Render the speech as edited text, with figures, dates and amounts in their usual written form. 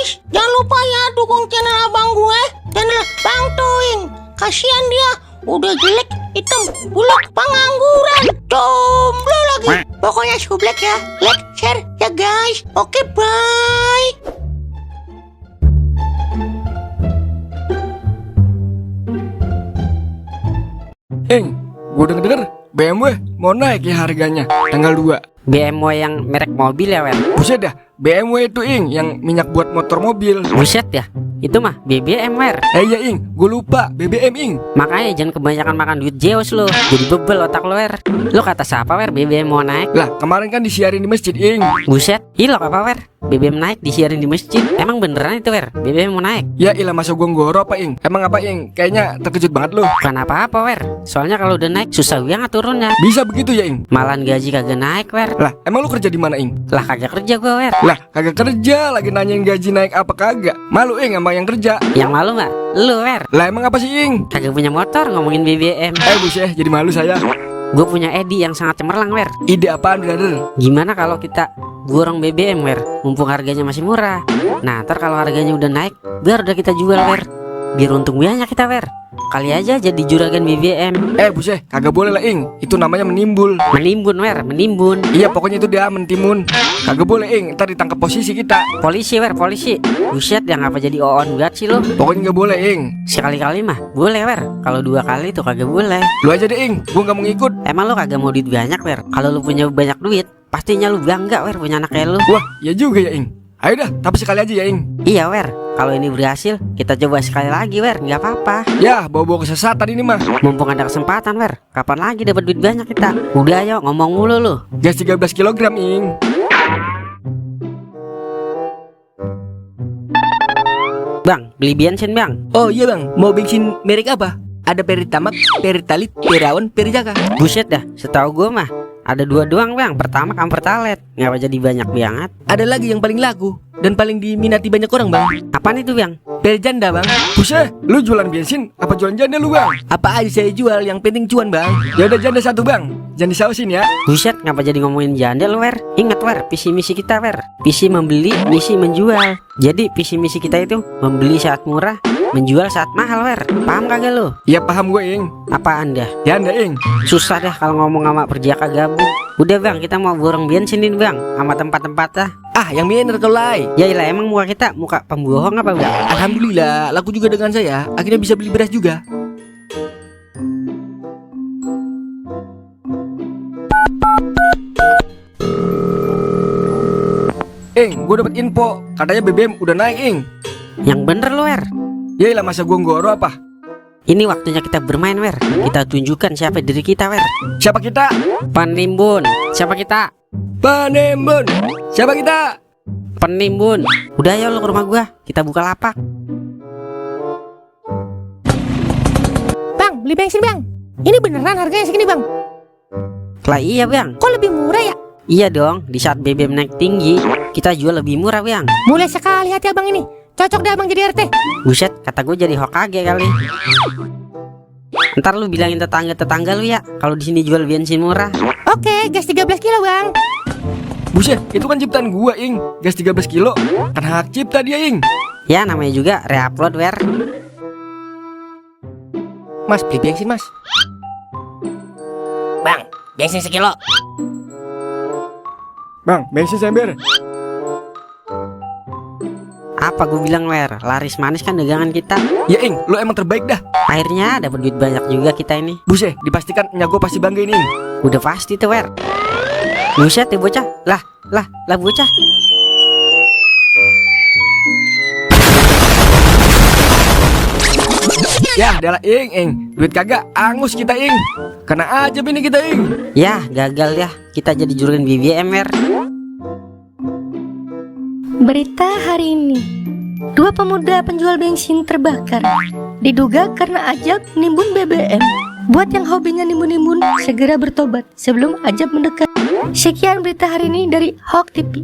guys, jangan lupa ya dukung channel abang gue, channel Bang Toing. Kasihan dia, udah jelek, hitam, buluk, pengangguran, jomblo lagi. Pokoknya sublek ya, like, share ya guys. Oke, bye. Gue denger BMW mau naik ya harganya tanggal 2. BMW yang merek mobil ya, Wer? Buset dah, BMW itu yang minyak buat motor mobil. Buset ya, itu mah BBM, Wer. Iya gue lupa BBM Makanya jangan kebanyakan makan duit Zeus lo, jadi bebel otak lo, Wer. Lo kata siapa, Wer, BBM mau naik? Lah kemarin kan disiarin di masjid Buset, ilok apa, Wer? BBM naik disiarin di masjid. Emang beneran itu, Wer? BBM mau naik? Ya ilah, masa gue nggoro apa Emang apa Kayaknya terkejut banget lo. Bukan apa-apa, Wer. Soalnya kalau udah naik susah banget turunnya. Bisa begitu ya Malahan gaji kagak naik, Wer. Lah emang lu kerja di mana Lah kagak kerja gua, Wer. Lah kagak kerja, lagi nanyain gaji naik apa kagak. Malu sama yang kerja. Yang malu nggak? Lu, Wer. Lah emang apa sih Kagak punya motor ngomongin BBM. Buset, jadi malu saya. Gue punya Edi yang sangat cemerlang, Wer. Ide apaan, brother? Gimana kalau kita borong BBM, Wer? Mumpung harganya masih murah. Nah, ntar kalau harganya udah naik, biar udah kita jual, Wer. Biar untung banyak kita, Wer. Kali aja jadi juragan BBM. Buset, kagak boleh lah itu namanya menimbul. Menimbun, Wer, menimbun. Iya pokoknya itu dia mentimun. Kagak boleh ntar ditangkap posisi kita. Polisi, Wer, polisi. Buset, yang apa jadi oon banget sih lo. Pokoknya nggak boleh Sekali-kali mah boleh, Wer. Kalau 2 kali tuh kagak boleh. Lu aja deh gua nggak mau ngikut. Emang lo kagak mau duit banyak, Wer? Kalau lu punya banyak duit, pastinya lu bangga, Wer, punya anak kayak lu. Wah, ya juga ya Ayo dah, tapi sekali aja ya Iya, Wer. Kalau ini berhasil, kita coba sekali lagi, Wer. Nggak apa-apa. Ya, bawa-bawa kesesatan ini mah. Mumpung ada kesempatan, Wer. Kapan lagi dapat duit banyak kita? Udah ayo ngomong mulu lu. Gas 13 kg Bang, beli bensin, Bang. Oh iya bang, mau bensin merek apa? Ada Pertamax, Pertalite, Perawan, Perjaka. Buset dah, setahu gue mah ada 2 doang, Bang. Pertama Pertalite. Ngapa jadi banyak banget? Ada lagi yang paling laku dan paling diminati banyak orang bang. Apaan itu, Bang? Perjanda bang. Buset, lu jualan bensin apa jualan janda lu bang? Apa aja saya jual, yang penting cuan bang. Ya udah janda 1 bang, jangan disausin ya. Buset, ngapa jadi ngomongin janda lu, Wer? Ingat, Wer, visi misi kita, Wer. Visi membeli, misi menjual. Jadi visi misi kita itu membeli saat murah, menjual saat mahal, Wer. Paham kagak lu? Iya paham gue Apaan dah? Janda Susah dah kalau ngomong sama perjaka gabung. Udah, Bang, kita mau borong bensin ini, Bang, sama tempat-tempatnya. Yang bener kalau lai. Ya ilah, emang muka kita muka pembohong apa, Bang? Alhamdulillah, laku juga dengan saya. Akhirnya bisa beli beras juga. Gue dapet info, katanya BBM udah naik Yang bener lu, Wer. Ya ilah, masa gue nggoro apa? Ini waktunya kita bermain, Wer. Kita tunjukkan siapa diri kita, Wer. Siapa kita? Penimbun. Siapa kita? Penimbun. Siapa kita? Penimbun. Udah ayo lu ke rumah gua, kita buka lapak. Bang, beli bensin, Bang. Ini beneran harganya segini, Bang? Lah iya, Bang. Kok lebih murah ya? Iya dong, di saat BBM naik tinggi, kita jual lebih murah, Bang. Mulai sekali hati abang ini. Cocok deh abang jadi RT. Buset, kata gue jadi Hokage kali. Ntar lu bilangin tetangga lu ya, kalau di sini jual bensin murah. Oke, gas 13 kilo, Bang. Buset, itu kan ciptaan gua gas 13 kilo. Kan hak cipta dia Ya namanya juga reupload, Wer. Mas, beli bensin mas. Bang, bensin sekilo. Bang, bensin sember. Apa gue bilang, Wer? Laris manis kan dagangan kita. Ya lu emang terbaik dah. Akhirnya dapat duit banyak juga kita ini. Buset, dipastikan nyago pasti bangga ini Udah pasti tuh, Wer. Buset ya bocah. Lah bocah. Ya adalah duit kagak angus kita kena aja bini kita Ya gagal ya, kita jadi juragan BBM, Wer. Berita hari ini, 2 pemuda penjual bensin terbakar, diduga karena ajab nimbun BBM. Buat yang hobinya nimbun-nimbun, segera bertobat sebelum ajab mendekat. Sekian berita hari ini dari Hok TV.